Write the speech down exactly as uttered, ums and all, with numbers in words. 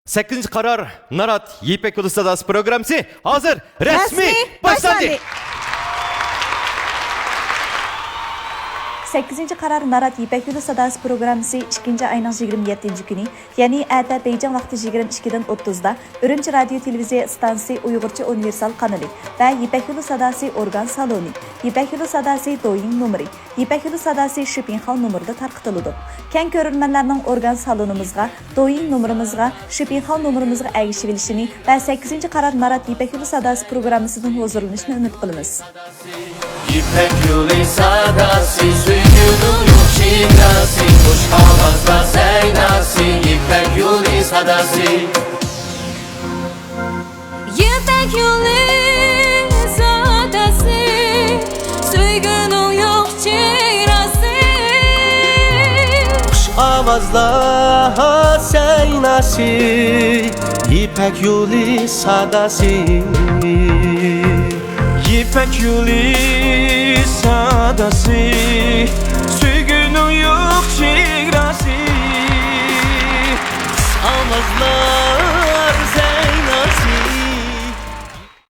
سەككىزىنچى قارار نارات يىپەك يولى ساداسى پروگراممىسى ھازىر رەسمىي رەسمىي باشلاندى. باشلاندى. سەككىزىنچى قارار نارات يىپەك يولى ساداسى پروگراممىسى ئىككىنچى ئاينىڭ يىگىرمە يەتتىنچى كۈنى، يەنى ئەتە بېيجىڭ ۋاقتى يىگىرمە ئىككىدىن ئوتتۇزدا ئۈرۈمچى رادىيو تېلېۋىزىيە ئىستانسىسى ئۇيغۇرچە ئۇنىۋېرسال قانىلى ۋە يىپەك يولى ساداسى ئورگان سالونى، يىپەك يولى ساداسى دويىڭ نومۇرى، يىپەك يولى ساداسى شۈپىڭخاۋ نومۇرىدا تارقىتىلىدۇ. كەڭ كۆرۈرمەنلەرنىڭ ئورگان سالونىمىزغا، دويىڭ نومۇرىمىزغا، شۈپىڭخاۋ نومۇرىمىزغا ئەگىشىۋېلىشىنى ۋە سەككىزىنچى قارار نارات يىپەك يولى ساداسى پروگراممىسىدىن ھۇزۇرلىنىشنى ئۈمىد قىلىمىز. يىپەك يولى ساداسى، سۆيگۈنىڭ يوق چېگراسى، خۇش ئاۋازدا سەيناسى، يىپەك يولى ساداسى. يىپەك يولى ساداسى، سۆيگۈنىڭ يوق چېگراسى. خۇش ئاۋازلار سەيناسى، يىپەك يولى ساداسى. يىپەك يولى ساداسى، سۆيگۈنىڭ يوق چېگراسى. خۇش ئاۋازلار